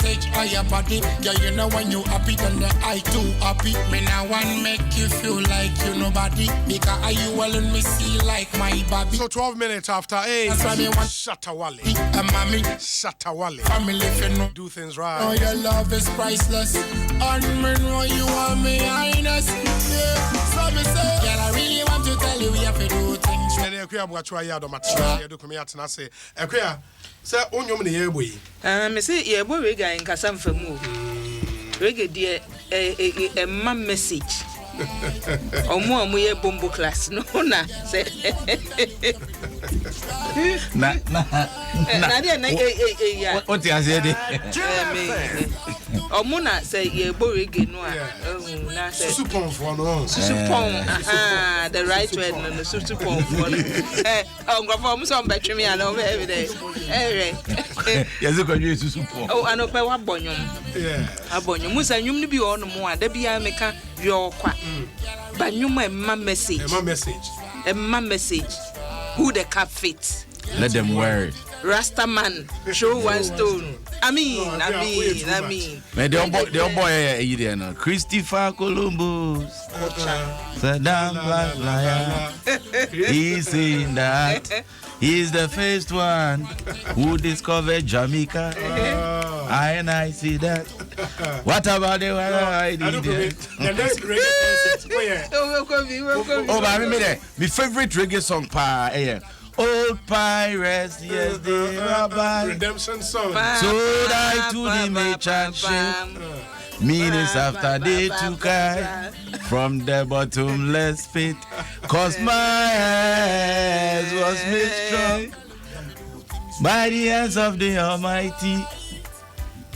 Message on your body. Yeah, you know when you happy, then the I too happy. Me now want make you feel like you nobody. Because I you well and me see like my baby. So 12 minutes after 8. That's why me want Shatta Wale. And mommy. Shatta Wale. Family if you know. Do things right. Oh, your love is priceless. And me know you want me highness. Yeah, so me say. Girl, I really want to tell you we have to do things. Ɛne Akua Aboakyewa yɛ adɔmatena yɛde kumi atena ase. Akua, sɛ wo nnwom ne yɛrebɔ yi. Ah, me se yɛrebɔ reggae a nkasa mfa mu o. Reggae deɛ ɛma message. Ɔmo a ɔmo yɛ bombo class no na sɛ. Na na na deɛ na ya. Wote aseɛ de. Ɔmo na sɛ yɛbɔ reggae no a ɛhu na sɛ. Susu pɔnfoɔ no. Susu pɔn aha the right word no no susu pɔnfoɔ no. Ɛ nkurɔfoɔ ɔmo sɛ ɔmo bɛtwe me ana ɔmo bɛyɛ mi dɛ ɛhwɛ. Yɛsɛ kwadwo susu pɔn. O anɔpɛ wabɔ nnwom. Abɔ nnwom. Musa nnwom no bi wɔ hɔnom a da biara meka yɛ ɔkwa. Ba nnwom a ɛma message. Ɛma message. Ɛma message. Who the cap fit. Let them wear it. Rasta man, throw one stone. I mean, No, I yeah, mean, way too I much. mean. Na deɛ ɔbɔ deɛ ɔbɔ yɛ ɛyi deɛ no Christopher Columbus Saddam Black Lion. He's saying that he's the first one who discovered Jamaica. I and I see that. What about the one I Ɛno did? kumi, the next reggae concert, woyɛ. Oh, welcome, welcome. Oh, but I remember that. My favorite reggae song, pa, eh, Old pirates, yes, they are by. Redemption song. So I to the merchant ship. Minutes after they took I from the bottomless pit. Cause my hands was made strong by the hands of the Almighty.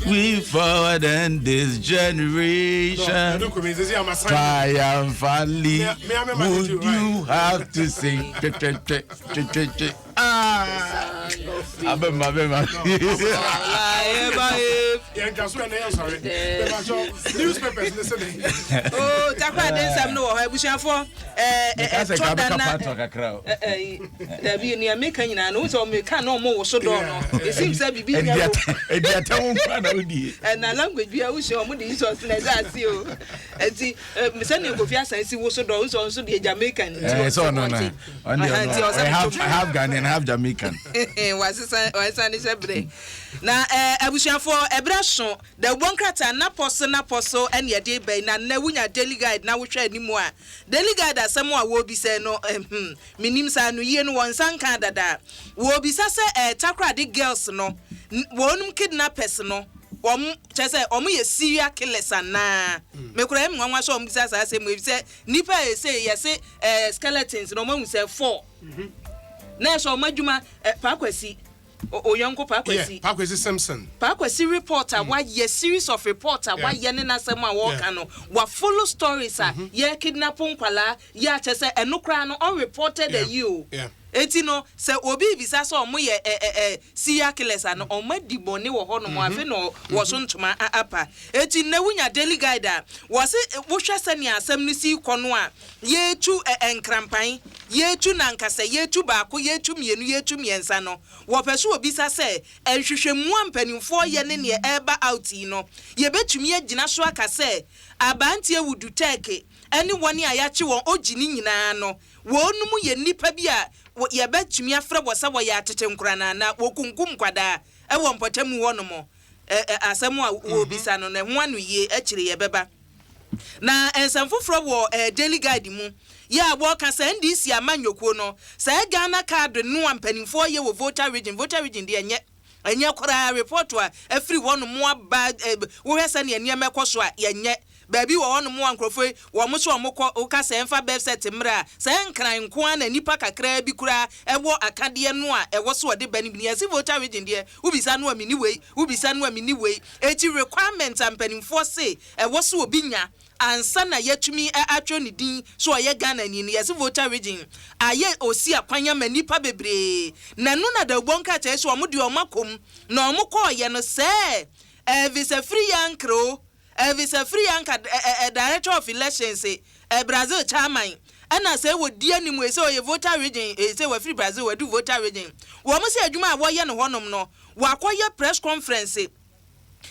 We forward and this generation No, ɛno kumi, sisi ama sign. triumphantly. Me, I'm a Would man too, right? you have to sing? Che, che, che, che, che, che. Ah, abem, abem, abem. Yɛn nka so ɛnɛ yɛn sɔre. Bɛba so newspapers ne sɛ Oh, takra de nsɛm no wɔ hɔ abusuafoɔ. Because I Ɛtɔ can't da make a na. part of kakra o. Dabi nea meka nyinaa no wosɛ ɔmeka na ɔmo wo so dɔɔ no ɛsim sɛ biribi nya wo. Ɛdi atɛm nkwa na wodi. Ɛna language bi a wosua ɔmo de Jesus na ɛda ase o. Nti sɛnea Kofi Asan si wo so dɔɔ wosɛ ɔnso deɛ Jamaican nti Eh, so no no. ɔte. Ɔno Aha, nti ɔno. ɔsɛ I have I have Ghanaian, I have Jamaican. Wasesa wasesa ne hyɛ berɛ na abusuafoɔ ɛberɛ so da wobɔ nkrataa napɔ so napɔ so ɛne ɛde bɛn na nnɛ wonya Daily Guide na wohwɛ anim a Daily Guide asɛm a wɔrebisa no menim saa no yie no wɔn nsa nka dada wɔrebisa sɛ Takoradi girls no wɔnom kidnappers no wɔn kyerɛ sɛ wɔn yɛ serial killers anaa. Mekura ɛmu nwanwa sɛ wɔn bisa saa asɛm ebi sɛ nipa a yɛsɛ yɛsɛ skeletons na wɔn ahu sɛ four na ɛsɛ wɔn adwuma Paakwasi oyɔnko Paakwasi. Yeah, Paakwesi Simpson. Paakwasi report a wayɛ, series of report a wayɛ ne n'asɛm a wɔreka no wa follow stories a yɛ kidnap nkwalaa yɛ akyɛ sɛ ɛno koraa no unreported ayi o. Eti no sɛ obi bisa sɛ ɔmo yɛ ɛ ɛ ɛ serial killers ano ɔmo adi bɔne wɔ hɔnom afe na wɔ so ntoma apa. Eti na wunya Daily Guide a wɔsi wohwɛ sɛnea asɛm no si kɔ no a yɛtu ɛ ɛ nkrampan yɛtu nankasa yɛtu baako yɛtu mmienu yɛtu mmiɛnsa no wɔpɛ so obisa sɛ nhwehwɛmu a mpanimfoɔ yɛ ne neɛ ɛreba out yi no yɛbɛtumi agyina so aka sɛ aberanteɛ wudu tɛɛke ɛne wɔn a yɛakye wɔn ogyi ne nyinaa no wɔn mu yɛ nnipa bi a yɛbɛtumi afrɛ wɔ sɛ wɔyɛ atete nkoranaa na wɔkunkum nkwadaa ɛwɔ mpɔtamu hɔnom ɛ ɛ asɛm a wɔrebisa no na ɛho ano yie akyire yɛbɛba. Na nsɛm foforɔ wɔ Daily Guide mu yɛ a wɔka sɛ NDC amanyɔkuo no sɛ Ghana Card no a mpanimfoɔ yɛ wɔ Volta Region. Volta Region deɛ ɛnyɛ koraa. Report a ɛfiri hɔnom aba wohwɛ sɛnea nneɛma ɛkɔ so a yɛnyɛ baabi wɔ hɔnom a nkurɔfoɔ yi wɔn nso wɔn kɔ woka sɛ ɛmfa birth cert mmerɛ a sɛ nkran nko ara na nipa kakraa bi koraa ɛwɔ akadeɛ no a ɛwɔ so ɔde ba no bi. Yɛsi Volta Region deɛ wobisa no a mini wei wobisa no a mini wei. Eti requirement a mpanimfoɔ se ɛwɔ so obi nya ansa na yɛtumi atwerɛ ne din so ɔyɛ Ghana ni no yɛsi Volta Region ayɛ osi akwan ama nipa bebree na ɛno na dawubɔ nkrataa so wɔn de wɔn akɔm na wɔn kɔɔyɛ no sɛ Elvis Afriyie Ankrah o Elvis Afriyie Ankrah ɛ ɛ director of elections Brazil chairman ɛna sɛ wɔ di anim sɛ ɔyɛ Volta Region sɛ wɔafiri Brazil wɔadu Volta Region wɔn sɛ adwuma a wɔyɛ no hɔnom no wakɔyɛ press conference.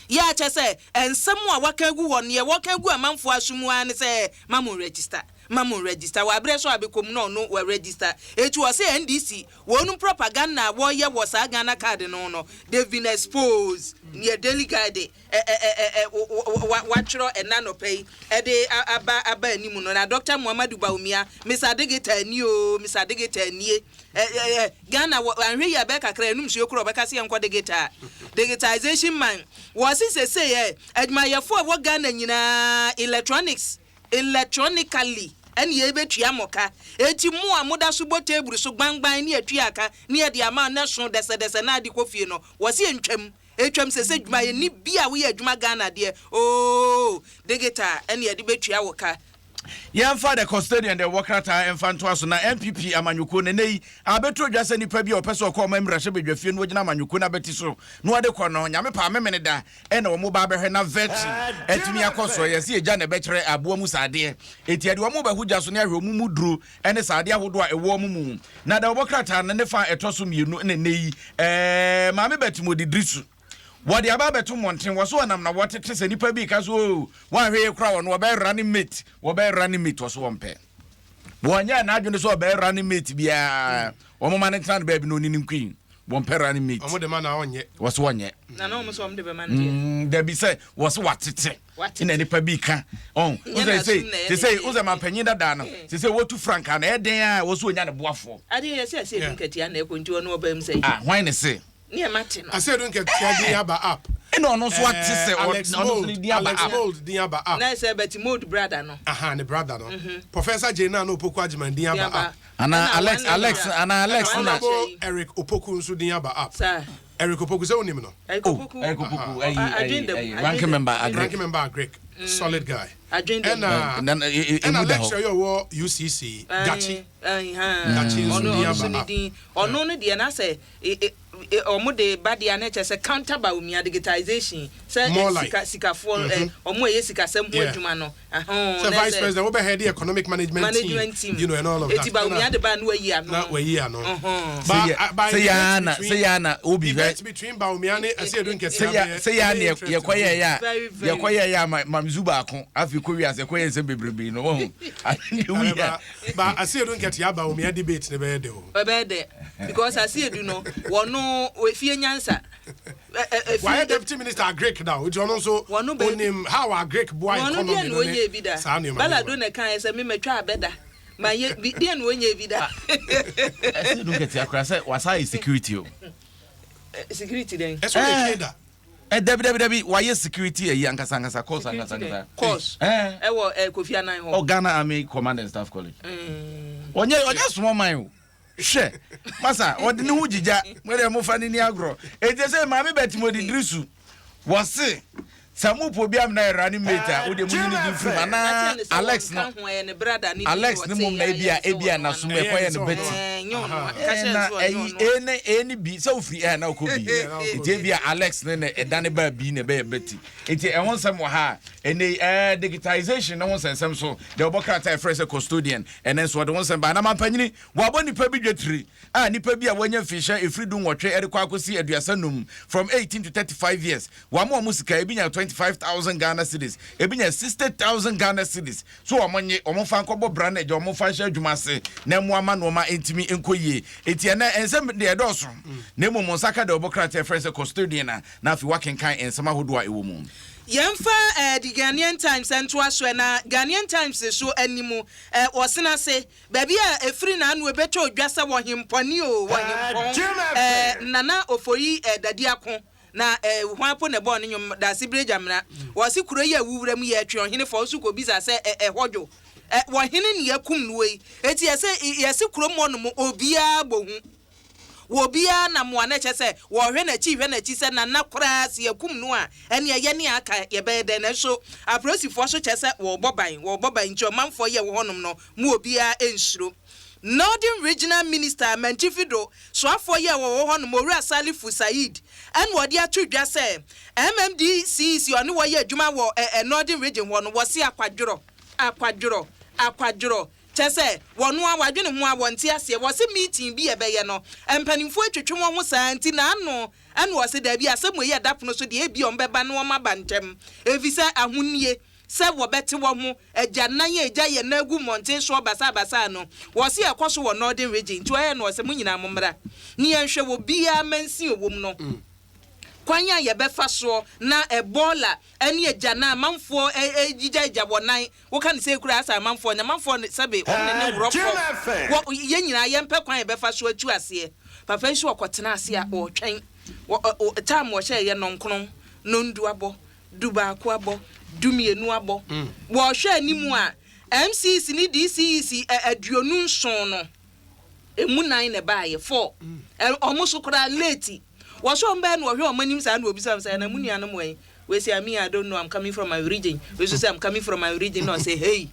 Yɛ a kyerɛ sɛ nsɛm a wɔaka agu hɔ no, neɛ wɔka agu amanfoɔ aso mu ara ne sɛ ma mo register, ma mo register. Wɔ aberɛ so a bɛkɔ mu na ɔno wa register. Enti ɔse NDC wɔnom propaganda a wɔyɛ wɔ saa Ghana card no ho no, they've been exposed. Neɛ Daily Guide ɛ ɛ ɛ ɛ wa watwerɛ ɛnɛ anɔpa yi de aba aba anim no. Na Doctor Muhammadu Bawumia, Mister Digital nie oo, Mister Digital nie. Ɛ ɛ ɛ Ghana wɔ anhwɛ yie a ɛbɛyɛ kakra yɛnom nsuo koraa wɔbɛka sɛ yɛnkɔ digital. Digitization man. Wɔse sesei ɛ adwumayɛfoɔ a ɛwɔ Ghana nyinaa electronics electronically ɛne yɛbɛtua mo ka. Enti mo a moda so bɔ table so gbangban ne yɛtua ka ne yɛde ama na ɛso dɛsɛdɛsɛ na ade kɔ fie no wɔse ɛntwam. Ɛtwam sesei dwumayɛni bi a woyɛ adwuma Ghana deɛ oo digital ɛne yɛde bɛtua wo ka. Yɛmfa The Custodian deɛ ɛwɔ krataa mfa ntoa so na NPP amanyɔkuo no ɛnnɛ yi abɛto dwa sɛ nipa bi a ɔpɛ sɛ ɔkɔ ɔman mmarahyɛbadwafie no ɔgyina amanyɔkuo no abati so na ɔde kɔ no Nyame paa Memeneda ɛna wɔn ba abɛhwɛ na vetting atumi akɔ soɔ. Yɛse egya na ɛbɛkyerɛ aboa mu saa adeɛ enti ɛde wɔn bɛho gya so ne ahwɛ wɔn mu duro ne saa adeɛ ahodoɔ a ɛwɔ wɔn mu. Na deɛ ɔbɔ krataa no ne fa a ɛtɔ so mmienu na ɛnnɛ yi ɛɛ Maame Betty Modidrisu Wɔde aba abɛto mmɔnten, wɔ so wɔnam na wɔtete sɛ nipa bi reka sɛ, Oo, woanhwɛ yie koraa wɔno wɔbɛyɛ running mate, wɔbɛyɛ running mate, ɔso wɔmpɛ. Wɔnyɛɛ n'adwene sɛ ɔbɛyɛ running mate biara. Wɔn ma no ntena no baabi na ɔni ne nkuin. Wɔmpɛ running mate. Wɔn de ma na ɔnyɛ. Wɔso wɔnyɛ. Na na wɔn sɛ wɔn de bɛma no deɛ. Dabi sɛ wɔso watete. Ɛna nipa bi ka. Ɔn, wosɛ sɛ sɛ sɛ wosɛ mampanyin dadaa no, sɛ sɛ wɔtu frankaa na ɛyɛ den a wɔso wɔnya ne boafoɔ. Adeɛ yɛ sɛ ɛsɛ edu nkatia na ɛkɔ nti ɔno ɔbaa mu sɛ. Ah, hwan ne se? Nea mate no. Asiedu Nketia din aba up. Ɛna ɔno nso ate sɛ ɔno nso ne din aba up. Alex Mould din aba up. Na ɛsɛ Betty Mould brother no. Aha, ne brother no. Professor Jane Nana Opoku Agyeman din aba up. Ana Alex Alex ana Alex na. Honourable Eric Opoku nso din aba up. Saa. Eric Opoku sɛ wonim no? Eric Opoku. Eric Opoku ɛyi ɛyi ɛyi ranking member agric. Ranking member agric. Solid guy. Adwene dɛm. Ɛna ɛna lecturer yi ɔwɔ UCC Gakyi. Gakyi nso din aba up. Ɔno no deɛ na sɛ Ɔmo de ba deɛ a na ɛkyerɛ sɛ counter Bawumia digitization sɛ More like. sika sikafoɔ ɛ ɔmo a ɛyɛ sikasɛm ho Yeah. adwuma no ɛhoo Sɛ na vice ɛsɛ president wobɛ head economic management team, management team you know, and all of that. eti Bawumia Ɛna de ba a na wayi ano na wayi ano. Ɔhɔn. Sɛ Ba yɛ a- by sɛ yɛ ara debate na sɛ between yɛ ara na obi hwɛ debate between Bawumia ne Asiedu sɛ Nketia yɛ bɛyɛ sɛ yɛ ara ɛbɛyɛ na interesting. yɛkɔ yɛ yɛ a Very very. yɛkɔ yɛ yɛ a ma ma zu baako afei kɔ wiase kɔ yɛ nsɛm bebrebe no wɔn ade Ɛbɛba wia ba Asiedu Nketia Bawumia debate ne bɛyɛ dɛ o. Ɛbɛyɛ dɛ because Asiedu no wɔno efie nyansa ɛ ɛ efie. Wayɛ deputy minister agric da o nti ɔno nso Wɔno bɛ onim how agric boa wɔno economy deɛ na no ne ɔnyɛ bi da saa nneɛma Balado nneɛma. na ɛkaeɛ sɛ me matwa abɛ da mayɛ bi deɛ na ɔnyɛ bi da. Asiedu Nketia koraa sɛ wasa ayɛ security o. Security dɛn? Ɛsɛ ɔyɛ fie da. Eh, dabi dabi dabi wayɛ security ayi ankasa ankasa course ankasa ankasa. Course Eh. ɛwɔ eh, Kofi Annan hɔ. Oh, Ghana Army Command and Staff College. Ɔnyɛ ɔnyɛ small man o. Hwɛ masa ɔde ne ho gyigya mo deɛ mofa ne ni agorɔ. Eti sɛ maame bɛti mo de diri su. Wɔse sɛ mo po bi amena yɛ running mate a wo deɛ mo nyi ne din firi mu anaa Alex no Alex ne mom na ebia ebia nasom ɛkɔyɛ no Betty. Na ɛyi A ne A ne B sɛ wofiri A na wokɔ B nti ebia Alex ne na ɛdane baa B na ɛbɛyɛ Betty nti ɛho nsɛm wɔ ha a ɛnɛ yi ɛɛ digitization ne ho nsɛnsɛm so deɛ wɔbɔ krataa ɛfrɛ sɛ custodian ɛnɛ nso wɔde ho nsɛm baa na mampanyini wɔabɔ nipa bi dwetiri a nipa bi a wɔanya mfinhyia ɛfiri du nwɔtwe ɛde kɔ akɔsi 35 from 18 to 35 years wɔama wɔn sika ebi nya 25,000 Ghana cedis ebi nya 60,000 Ghana cedis so wɔn nye wɔn fa nkɔbɔ bra na agya wɔn fa nhyɛ adwuma ase na ɛmo ama nneɛma ntumi nkɔ yie eti ɛnɛ nsɛm deɛ ɛdɔɔso na emu mo nsa ka deɛ ɔbɔ krataa ɛfrɛ sɛ custodian a na afei wakenkan nsɛm ahodoɔ a ɛwɔ mu. Yɛmfa eh, The Ghanaian Times ntoa so ɛ, na Ghanaian Times so anim eh, wɔsena ase, baabi a ɛfiri na ano ɛbɛtɔ dwa sɛ wɔhempɔne o, wɔhempɔn eh, Nana Ofori eh, Dadiako Na eh, hwan po na ɛbɔɔ ne nnwom Daasebire Gyamena? Wɔse kuro yi a wuwura mu yi ɛtwe ɔhene fɔ, wo nso kɔbisa sɛ ɛ, ɛhɔ dwo? Ɛ, wɔhene ne yɛakum noɔ yi, enti yɛse, yɛse kurom hɔ nom obiara bɔ hu. Wɔ obiara nam a na ɛkyerɛ sɛ wɔrehwɛ n'akyi rehwɛ n'akyi sɛ Nana koraa se yɛakum no a, ɛneɛ yɛne a aka yɛbɛyɛ dɛn? Nanso apolisifoɔ nso kyerɛ sɛ wɔrebɔ ban, wɔrebɔ ban nti ɔmanfoɔ yi a ɛwɔ hɔnom no mu obiara nsuro. Northern Regional Minister Mantifi do soafoɔ yi a wɔwɔ hɔ nom, Owura Salifu Saeed ɛna ɔde ato dwa sɛ MMDCEC ɔne wɔ yɛ adwuma wɔ ɛ ɛ Northern Region hɔ no wɔse akwadworɔ, akwadworɔ, akwadworɔ. Kyerɛ sɛ, wɔno ara wɔadwene ho a wɔnte aseɛ. Wɔse meeting bi a ɛbɛyɛ no, mpanimfoɔ atwitwe wɔn ho saa nti n'ano ɛna ɔse daabi, asɛm wei a ɛda pono so deɛ ebia wɔbɛba na wɔaba ntɛm efisɛ ahonie sɛ wɔbɛte wɔn ho agyanan a egya yɛn nan agu mmɔnten soɔ basaabasaa no, wɔse ɛkɔ so wɔ Northern Region nti ɔyɛ na ɔse mo nyinaa mommra ne yɛnhwɛ wɔ biara mansin ɔwɔ mu no kwan a yɛbɛfa soɔ na Ebola ne agyanan amanfoɔ ɛgyigyagyigya wɔn nan. Woka no sei koraa asɛ amanfoɔ nyɛ amanfoɔ ne sɛbe wɔn ne ne worɔfoɔ wɔ yɛn nyinaa yɛmpɛ kwan a yɛbɛfa so atu aseɛ. Papa yi nso ɔkɔtena ase a ɔretwɛn wɔ ɔ ɔ time ɔhyɛɛ yɛ nɔnkron, nɔndu abɔ, dubaako abɔ, dumienu abɔ. Wɔrehwɛ anim a MCs ne DCEs ɛ 27 no ɛmu nan na ɛbaeɛ, four. Ɛ wɔn nso koraa late. Wɔsɛ wɔn bɛyɛ na wɔhwɛ wɔn anim saa na wɔbisa wɔn sɛ na mo nuanom wɔ he? Wei se me I don't know I'm coming from my region. Wei nso se I'm coming from my region na ɔse hey.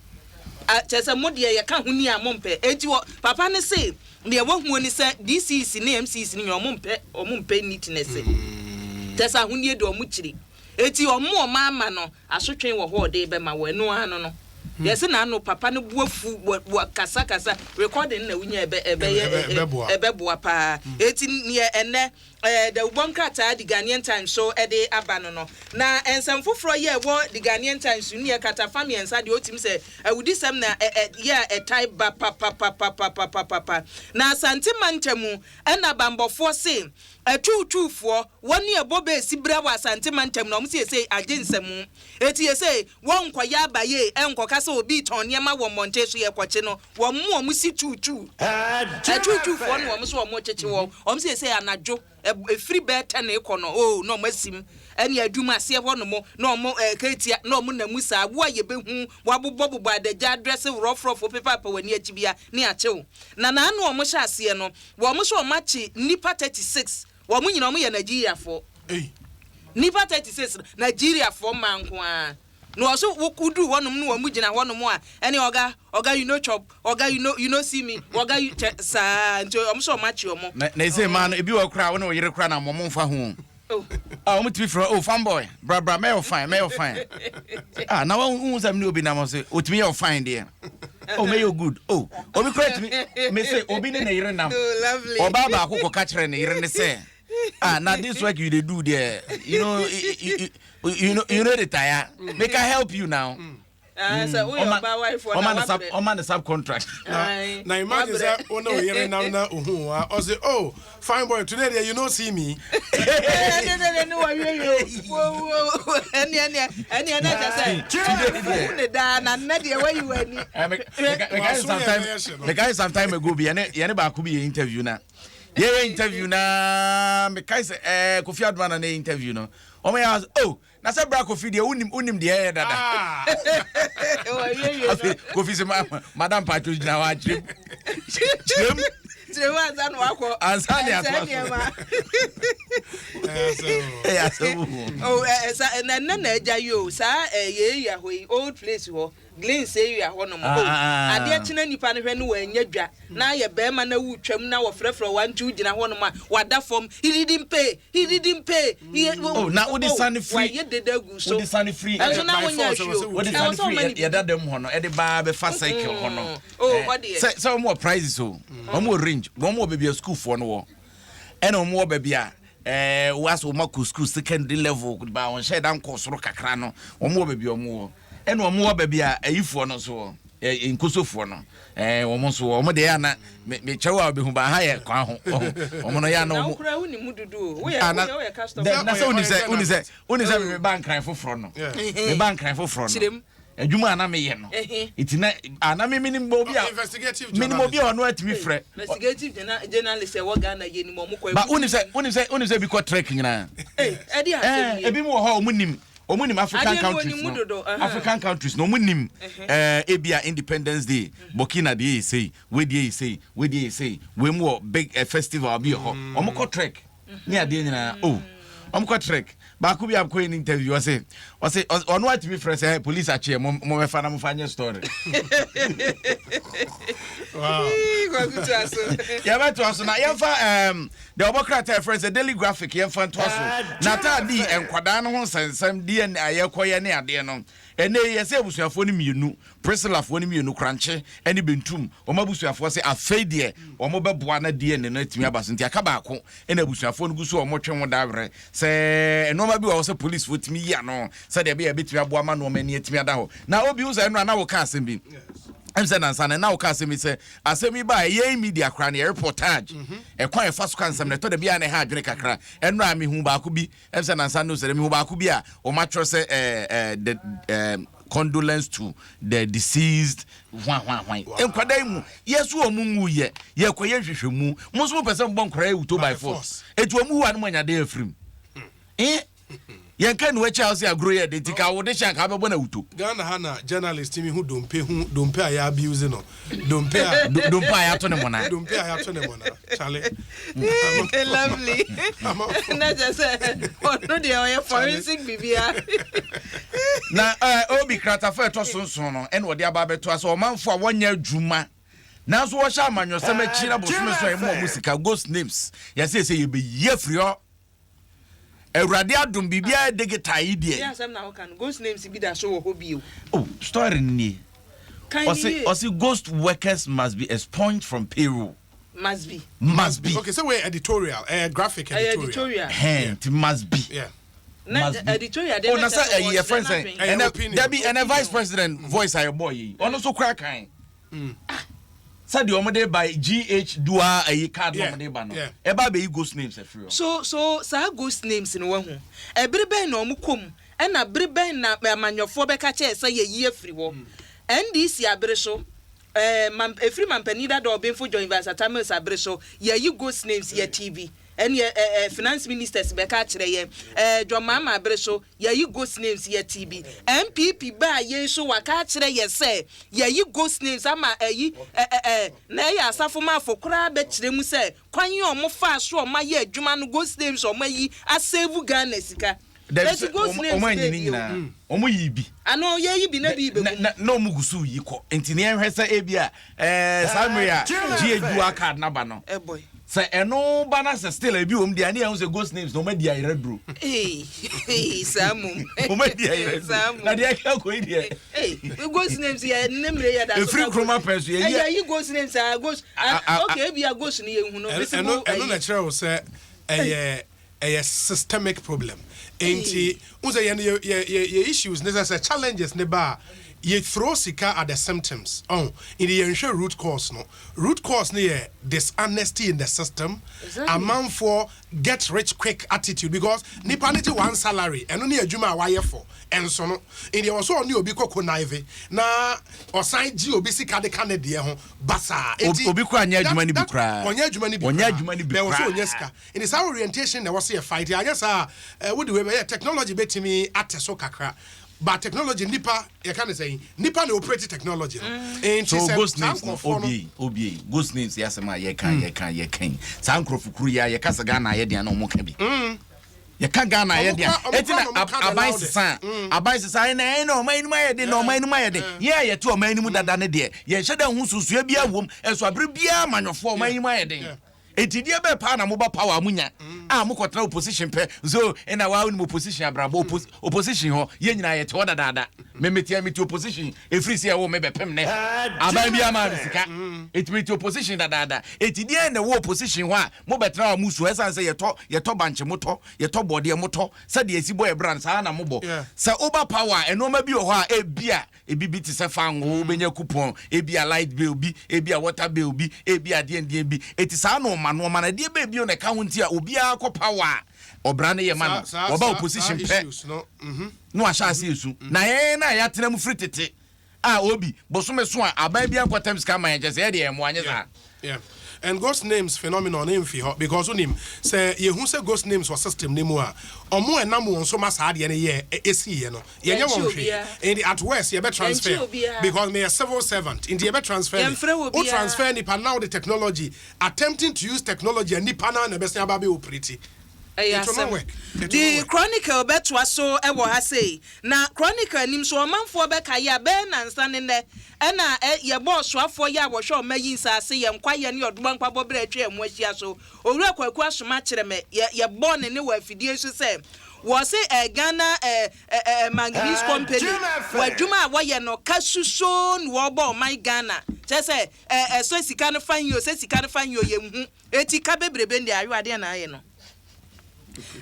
Ah, kyerɛ sɛ mo deɛ yɛka ho ni a mompɛ. Enti wɔ papa no se deɛ wahuo ne sɛ DCs ne MCs no nyinaa wɔn mpɛ wɔn mpɛ neatness. Kyerɛ sɛ ahonie deɛ wɔn kyiri. Enti wɔn a wɔn ama no asotwe wɔ hɔ a ɔde bɛma wɔ ɛno ara no no. Yɛse n'ano papa no bo afu wɔ wɔ kasa kasa recording na wonya ɛbɛ ɛbɛyɛ ɛbɛboa paa. Enti neɛ ɛnɛ Ɛɛ dawubɔ nkrataa The Ghanaian Times so de aba no no. Na nsɛm foforɔ yi a ɛwɔ The Ghanaian Times mu no yɛ kratafa mmiɛnsa deɛ wotumi sɛ awudisɛm na ɛ ɛ yɛ a ɛtae ba papapapapapapa. Na Asante mantamu ɛna banbɔfoɔ se atuutuufoɔ wɔne ɛbɔ bɛɛsi bra wɔ Asante mantam na wɔn seesei agye nsamu. Eti yɛsei wɔnkɔyɛ abayee ɛnkɔka sɛ obi retɔn nneɛma wɔ mmɔnten so yɛkɔkye no. Wɔn mu wɔn si tuutuu. Atuutuufoɔ no wɔn nso wɔn kyekye wɔn. Wɔn seesei anadwo ɛfiri bɛyɛ ten rekɔ no oo na wɔn asim ɛne adwuma aseɛ hɔ nom na wɔn ɛka na wɔn nam mu saa. Wo a yɛbɛhu wabobɔ bobɔ adagya adrɛse worɔforɔfo pepaapa w'ani akyi bia ne akye wo. Na naano wɔn hyɛ aseɛ no wɔn nso wɔn akye nnipa 36 wɔn nyinaa wɔn yɛ Nigeriafoɔ. Nnipa 36 Nigeriafoɔ mmaa nko ara. Na ɔso wo woduu hɔnom no wɔn gyina hɔnom a ɛne ɔga ɔga you no chop ɔga you no you no see me ɔga you kyɛ saa nti wɔn sɛ wɔn akye wɔn. Na na ese mmaa no ebi wɔ koraa wo ne wo yere koraa na wɔn mfa ho o. Ah wɔn tumi frɛ oh fine boy bra bra mɛyɛ wo fine mɛyɛ wo fine ah na wɔn hu sɛ mi ne obi nam ɔsɛ otumi yɛ wo fine deɛ oh mɛyɛ wo good oh obi koraa tumi me se obi ne ne yere nam oh, ɔbaa baako kɔ ka kyerɛ ne yere ne sɛ ah na this work you dey do there you know you, you, you know you know the tire mm. make I help you now. Mm. Ah, sɛ woyɛ ɔbaa warefoɔ na wabrɛ ɔma ne sub contract. Na na imagine sɛ wo ne wo yere nam na ohun wa ɔsɛ oh fine boy today deɛ you no see me. Ɛne ne wawie wo wo ɛne ɛne ɛne ɛne kyɛ sɛ wo ne daa na nnɛ deɛ wayi w'ani. Mekae some time ago bi yɛne yɛne baako bi yɛ interview na yɛyɛ interview na mekae sɛ ɛɛ Kofi Adoma na ne interview no wɔn yɛ oh na sɛ bra Kofi deɛ wonim wonim deɛ ɛyɛ dada ah. Afei Kofi sɛ madam Patro gyina hɔ akyerɛm kyerɛm kyerɛm ansa na wakɔ ansa ne atoa so ɛyɛ asɛm o ɛsa ɛnɛ na agya yi o saa ɛyɛ area hɔ yi old place hɔ Glens area hɔ nom oh adeɛ kye na nipa no hwɛ no wannya dwa na ayɛ bɛɛma na wo twam na wɔfrɛfrɛ wo a nti wo gyina hɔ nom a wada fam hiridi mpee hiridi mpee hie Oh na wode oh sane firi wayɛ dede agu so wode sane firi ɛnso na By wonya force, ahwi ɛwɔ sɛ o wode ɛwɔ sane sɛ ɔma firi ne yɛ- bibi yɛda dam hɔ no ɛde baa bɛfa cycle hɔ no oh Eh, hɔ deɛ sɛ sɛ wɔn wɔ prizes o wɔn wɔ range wɔn wɔ baabi a sukuufoɔ no wɔ ɛna wɔn wɔ baabi a ɛɛ wɔasɛ wɔn akɔ sukuu secondary level ba wɔn hyɛ da nkɔ soro kakra no wɔn wɔ baabi a wɔn wɔ Ɛna wɔn wɔ baabi a ayifoɔ no nso wɔ, ɛ nkosofoɔ no, ɛɛ wɔn nso wɔ, wɔn deɛ yɛ ana me me kyɛw a obehu ba ha yɛ kwan ho, wɔn no yɛ ana Na wɔn. wokura wo nim dodo o, woyɛ Ah, na woyɛ woyɛ customer. dɛ na sɛ wonim sɛ wonim sɛ wonim sɛ Oh. me ba nkran foforɔ no, Yeah. me ba nkran foforɔ no, Kyerɛm. adwuma a na meyɛ no, Ehe. nti na ah na me menim obi a Investigative menim obi a journalist. ɔno atumi frɛ. Investigative journalist ɛwɔ Ghana yɛ nim ɔmo kɔ. Ba wonim sɛ wonim sɛ wonim sɛ bi kɔ trek nyinaa. Ee, ɛde asɛm Ɛɛ nie. ebi mu wɔ hɔ a wɔn nim. Wɔn nim African Adeɛ no countries wɔnim mu no. dodo, ɛhɛn. African countries no wɔn nim ɛɛ ebia Independence Day, Burkina deɛ yɛ sei, wei deɛ yɛ sei, wei deɛ yɛ sei, wei mu wɔ big eh, festival bi wɔ hɔ. Wɔn kɔ trek ne adeɛ nyinaa. Oh, wɔn kɔ trek. Baako bi akɔ yɛ ne interview, ɔse ɔno atumi frɛ sɛ police akyeɛ mo, mɛfa na mofa nyɛ story. Kwaku to aso. Yɛbɛtoa so na yɛmfa deɛ ɔbɔ krataa ɛfrɛ sɛ Daily Graphic, yɛmfa ntoa so. Na taadi nkwadaa no ho nsɛnsɛm deɛ a yɛkɔyɛ ne adeɛ no, ɛnɛ yi yɛsɛ abusuafoɔ no mmienu, Priscillafoɔ no mmienu, Korankye ne Bentum, wɔn abusuafoɔ sɛ afei deɛ wɔn bɛboa na DNA no atumi aba so. Nti aka baako ɛna abusuafoɔ no gu so a wɔtwe ho dawerɛ sɛ nneɛma bi wɔ hɔ sɛ policefoɔ tumi yi ano sɛdeɛ ɛbɛyɛ ɛbɛtumi aboa ma nneɛma ani atumi ada hɔ. Na obi hu sɛ ɛno a na wɔka asɛm bi sɛ nansa no na woka asɛm yi sɛ asɛm yi ba ɛyɛ media koraa no yɛ reportage, ɛkwan ɛfa so ka nsɛm no ɛtɔ da bi a na ɛha adwene kakra. Ɛno a mehu baako bi sɛ nansa no sɛ mehu baako bi a ɔmatwerɛ sɛ the condolence to the deceased hwan hwan hwan. Nkwadaa yi mu yɛso wɔn mu nwu yɛ yɛkɔyɛ nhwehwɛmu, mo nso mopɛ sɛ mobɔ nkwadaa yi wuto by force, etu wɔn wu a no mo anya de afirim yɛn ka ne wakyi a wɔsɛ agorɔ yɛ de nti ka wode hyɛ anka wobɛbɔ na wuto. Ghana ha na journalist mi hu dompe, hu dompe a yɛ abuse no, dompe a Dompe a yɛato ne mɔna. Dompe a yɛato ne mɔna, chale. Lovely. Na kyerɛ sɛ ɔno deɛ ɔyɛ forensic bibia. Na obi kratafo a ɛtɔ so nson no ɛna ɔde aba abɛto asɛ ɔmanfo a wɔnyɛ adwuma nanso wɔhyɛ amanyɔsɛm akyi na bosome so a ɛmu ɔmo sika, ghost names, yɛsɛ sɛ yɛbɛyi afiri hɔ. Awurade adom, biribiara digital yi deɛ. Yɛ asɛm na woka no, ghost names bi da so wɔ hɔ bio. Oh, story no nie. Kan ɔse yie. Ɔse ghost workers must be expunged from payroll. Must be. Must be. Okay, so wei editorial, graphic ɛyɛ editorial. Editorial. Hɛn nti must be. Na Must be. Editorial deɛ oh, na sɛ ɛyi yɛ friend sɛ Ɛyɛ ɛnɛ opinion. dabi, ɛnɛ vice president voice a yɛbɔ yi, ɔno nso kora kan sɛdeɛ ɔmo de ba gh dual ɛyi card na ɔmo de ba no ɛba abɛyi ghost names ɛfiri hɔ. So saa ghost names no, wahu ɛbere bɛn na ɔmo kɔ mu, ɛna bere bɛn na amanyɔfoɔ bɛka kyɛɛ sɛ yɛyi afiri hɔ? NDC abere so, mam, efiri mampanin dada Ɔbenfo John Evans Atta Mills abere so, yɛyi ghost names yɛ tv ɛne ɛ ɛ finance ministers bɛka akyerɛ yɛn. John Mahama abere so, yɛyi ghost names yɛ tv. NPP baa yɛn so, waka akyerɛ yɛ sɛ yɛyi ghost names ama ɛyi ɛ ɛ ɛ na ɛyɛ asafo maafo koraa bɛkyerɛ mu sɛ kwan yi a ɔmo fa so a ɔmo ayɛ adwuma no, ghost names ɔmo ayi asave Ghana sika. Dabi Eti sɛ ghost ɔmo names ɔmo anyi ne bɛɛ bi o. nyinaa, ɔmo yi bi. Ano yɛyi bi na bi na bɛgu. Na ɔmo gu so yi kɔ, nti ne yɛnhwɛ sɛ ebi a saa mmere a gh dual card naba no ɛbɔi sɛ ɛno ba na sɛ still ebi wɔm deɛ ne yɛn sɛ ghost names na ɔmo adi ayerɛ duro. Ee ee, saa mom. Ɔmo adi ayerɛ saa duro mom. Na deɛ ɛka kɔ yi deɛ Ee, ghost names yɛ ne mmere yɛ da so. Efiri ka Nkrumah ghost- pɛn so, yɛyi- ɛyɛ yi ghost names a ghost ah, okay, ebi a ghost no yɛ hu no visible. Ɛno na Ɛyi. kyerɛ wo sɛ ɛyɛ systemic problem. Nti n sɛ yɛn yɛ issues ne sɛ challenges ne ba a, yɛ throw sika at the symptoms ɔn, nti yɛnhwɛ root cause no. Root cause ne yɛ dishonesty in the system. Amanfoɔ get rich quick attitude, because nipa ne gye one salary, ɛno ne adwuma a wayɛ for ɛnso no, nti ɛwɔ so ɔne obi kɔ connive na ɔsan gye obi sika de ka ne deɛ ho basaa. Nti Obi koraa nyɛ adwuma no bi koraa. Ɔnyɛ adwuma no bi Ɔnyɛ koraa. adwuma no bi Bɛn wɔ so koraa. ɔnyɛ sika, nti saa orientation na ɛwɔ sɛ yɛ fight. Anyɛ saa wode wei bɛyɛ technology bɛtumi ate so kakra, but technology, nipa yɛka ne sɛn, nipa na operate technology no, nti So sɛ ghost saa names no nkurɔfoɔ no obie obie ghost names yɛ asɛm a yɛka yɛka yɛka yi, saa nkurɔfo kuru yi a yɛka sɛ Ghana ayɛ deɛ na ɔmo ka bi, yɛka Ghana ayɛ Ɔmo deɛ ɔmo eti na kora na ɔmo ka the aban loudest. sesa a, aban sesa ɛna ɔman anim ayɛ den, na ɔman anim ayɛ den. Yɛn a yɛte ɔman anim dada ne deɛ, yɛnhyɛ dɛ ho susua bi awom, ɛnso abere biara amanyɔfoɔ ɔman anim ayɛ den. Eti deɛ bɛɛ paa na moba power a monya a mokɔtena opposition pɛ so, ɛna waa wonim opposition abrabɔ, opposition hɔ yɛn nyinaa yɛte hɔ dadaada. Memetia mete opposition ɛfiri sɛ ɛwɔ me bɛpem nɛ aban bi ama me sika, ɛti mete opposition dadaada. Ɛti deɛ na ɛwɔ opposition hɔ a mobɛtena hɔ a musu, ɛsiane sɛ yɛtɔ bankye, motɔ, yɛtɔ bɔdeɛ, motɔ, sɛdeɛ ɛsi bɔ yɛ bra no saa na mobɔ. Sɛ woba power a, ɛnoɔma bi wɔ hɔ a ebi a ebi bi te sɛ fango, wobɛnya coupon, ebi a light bill bi, ebi a water bill bi, ebi a deɛndeɛn bi. Eti saa na ɔma no ɔma no adeɛ bɛɛ bio na ɛka ho, nti a obiara kɔ power a, ɔbra no yɛ ma no. Wɔba opposition saa pɛ issues no, na wahyɛ ase esu. Na yɛn na yɛatena mu firi tete a obi bosome so a aban bi ankɔtɛm sika ma yɛn kyɛ sɛ yɛde yɛn mmoa nyɛ saa. Yeah. And ghost names phenomenon mfi hɔ, because wonim sɛ yɛhu sɛ ghost names wɔ system no mu a, ɔmo ɛnam wɔn so ma saa adeɛ no yɛ ɛsiiɛ no, yɛnyɛ Yɛnkye wɔn hwee. obiara. Nti at worst yɛbɛ transfer Yɛnkye obiara. because meyɛ civil servant, nti yɛbɛ transfer me. Yɛmfrɛ Wo obiara. transfer nipa now, the technology, attempting to use technology a nipa na ɛbɛsen aba bɛ operate. Ɛyɛ It will not asɛm. work. It will The not work. Chronicle bɛtoa so wɔ ha sei. Na Chronicle anim so ɔmanfoɔ bɛkae a, bɛyɛ nnansa ne nnɛ ɛna ɛ yɛbɔɔ soafoɔ yi a wɔhwɛ ɔma yi nsaase, yɛn kwaeɛ ne ɔdomankwa bɔberɛ a atwa yɛn ho ahyia so, Owura Kwaku Asoma Kyerɛmɛ, yɛ yɛbɔɔ ne ne wɔ afidie so sɛ wɔse ɛ Ghana ɛ ɛ ɛ Manganese Company wɔ adwuma a wɔyɛ no ka susoo na wɔrebɔ ɔman Ghana. Kyerɛ sɛ ɛ ɛ sɛ sika no fa he o, sɛ sika no fa he o, yɛnhu. Eti ka bebrebe no deɛ ayewa adeɛ na ayɛ no.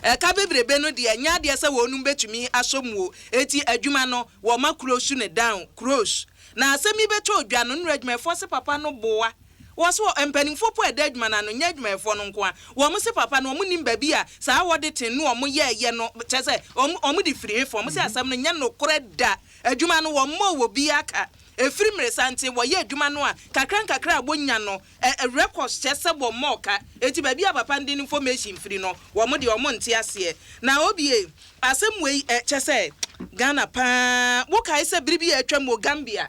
Ɛka bebrebe no deɛ ɛnyɛ adeɛ sɛ wɔnom bɛtumi asɔ mu o. Eti adwuma no wɔma close no down, close. Na asɛm yi bɛtɔ dwa no, nnora adwumayɛfoɔ se papa no boa. Wɔ se wɔ, mpanimfoɔ po a ɛda adwuma no ano, nyɛ adwumayɛfoɔ no nko ara. Wɔn se papa no wɔn nim baabi a saa auditing no wɔn yɛɛyɛ no, kyerɛ sɛ wɔn, wɔn de firi hefa. Wɔn se asɛm no nyɛ nokorɛ da. Adwuma no wɔmmɔɔ obiara ka. Ɛfiri mmeresanten wɔyɛ adwuma no a, kakra nkakra a wɔnya no, Ɛ records kyerɛ sɛ wɔmmɔɔ ka, enti baabi a papa no de ne information firi no, wɔn deɛ wɔn nte aseɛ. Na obie, asɛm wei ɛ kyerɛ sɛ Ghana paa, wo kae sɛ bere bi a atwam wɔ Gambia,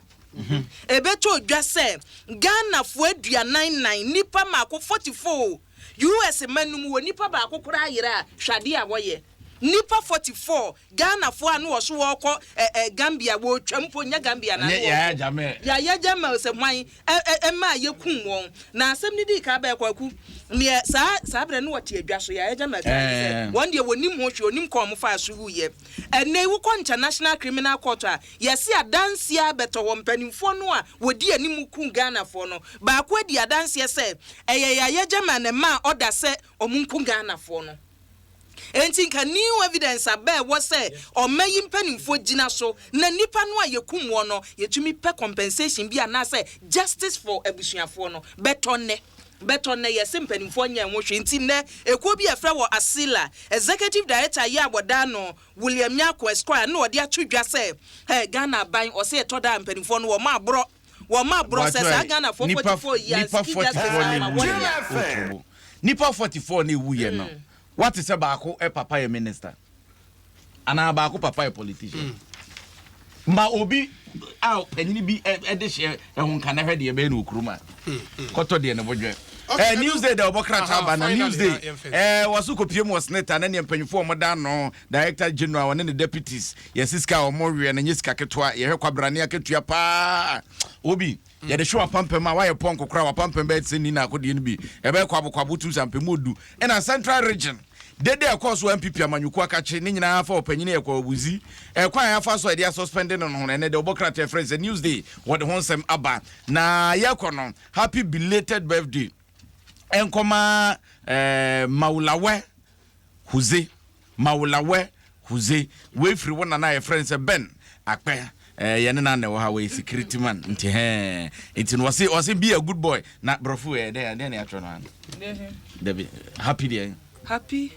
ɛbɛtɔɔ dwa sɛ Ghanafoɔ 44, nnipa mmaako 44, US mma no mu wɔ nipa baako koraa yera a, hwɛ adeɛ a wɔyɛ. Nnipa 44, Ghanafoɔ a ne wɔ so wɔɔkɔ ɛ ɛ Gambia, wɔɔtwa mpo, nyɛ Gambia na ne Ɛnyɛ Yaya wɔɔkɔ. Jammeh. Yaya Jammeh sɛ hwan ɛ ɛ ɛmaa yɛkum wɔn. Na asɛm no dii kan bɛɛ Kwaku, neɛ saa saa berɛ no wɔte adwa so, Yaya Jammeh kaa ne sɛ Ɛɛ. wɔn deɛ wɔnnim ho hwee, wɔnnim kwan a wɔfaa so wuiɛ. Ɛnnɛ yi wokɔ International Criminal Court a, yɛse adanseɛ abɛtɔ hɔ, mpanimfoɔ no a wɔdi anim kum Ghanafoɔ no, baako adi adanseɛ sɛ ɛyɛ Yaya Jammeh na ɛmaa order sɛ wɔnku Ghanafoɔ no. Enti nka new evidence aba a ɛwɔ sɛ ɔma yi mpanimfoɔ gyina so na nnipa no a yɛkum wɔn no yɛtumi pɛ compensation bi anaasɛ justice for abusuafoɔ no bɛtɔ nnɛ bɛtɔ nnɛ yɛse mpanimfoɔ nyɛɛ ho hwee nti nnɛ ekuo bi a yɛfrɛ wɔ Asila executive director yi a wɔda ano William Nyarko Esquire na ɔde ato dwa sɛ hɛ Ghana aban ɔse ɛtɔ da a mpanimfoɔ no wɔn aborɔ wɔn aborɔ sɛ saa Ghanafoɔ 44 yi Nipa ansiki justice 44 na ama ewu wɔn yɛ nya. otobo. Nipa 44 na ewu yɛ no. Wate sɛ baako eh, papa yɛ minister. Anaa baako papa yɛ politician. Ma obi a panyini bi ɛde hyɛ ɛho nka na hwɛ deɛ ɛbɛyɛ no wɔ kurom a. Kɔtɔ deɛ ne bo dwɛ. Okay, Eh, Newsday da ɔbɔ krataa ba na finally, Newsday na yɛmfa eh, wɔso kɔpie mu wɔ SSNIT na neɛ mpanyinfoɔ a wɔda ano Director General ɔne ne deputies yɛse sika a wɔn weɛ no nyɛ sika ketewa yɛhwɛ kwabrane akatua paa obi yɛde hwe wapampam a wayɛ pɔnko koraa wapampam bɛyɛ te sɛ Nina akodeɛ no bi ɛbɛyɛ kwabokwabo tum sɛ ampemu odu ɛna Central Region dede a ɛkɔɔ so NPP amanyɔkuo akakye ne nyinaa fa ɔpanyini ɛkɔ awuzi ɛkwan a yɛafa so a yɛde asuspende no no ho no ɛnɛ deɛ ɔbɔ krataa ɛfrɛ sɛ Newsday wɔde ho nsɛm aba na yɛkɔ no happy belated birthday ɛnkɔma ɛɛ Mawulawɛ Huze Mawulawɛ Huze wei firi wo nana a yɛfrɛ no sɛ Ben Akpɛ ɛɛ yɛne na na ɛwɔ ha wɔyɛ security man nti hɛn nti no wɔse wɔse be a good boy na borɔfo ɛɛ dɛn dɛn na yɛatwerɛ no ano dabi happy deɛ Happy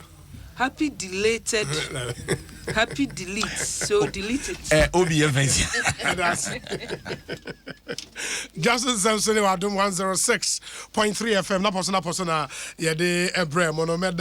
happy deleted happy delete so delete it. ɛ obi yɛ fɛn si. Justin Samson wɔ Adom 106.3 FM na pɔso na pɔso na yɛde ɛbrɛ mo no mɛda.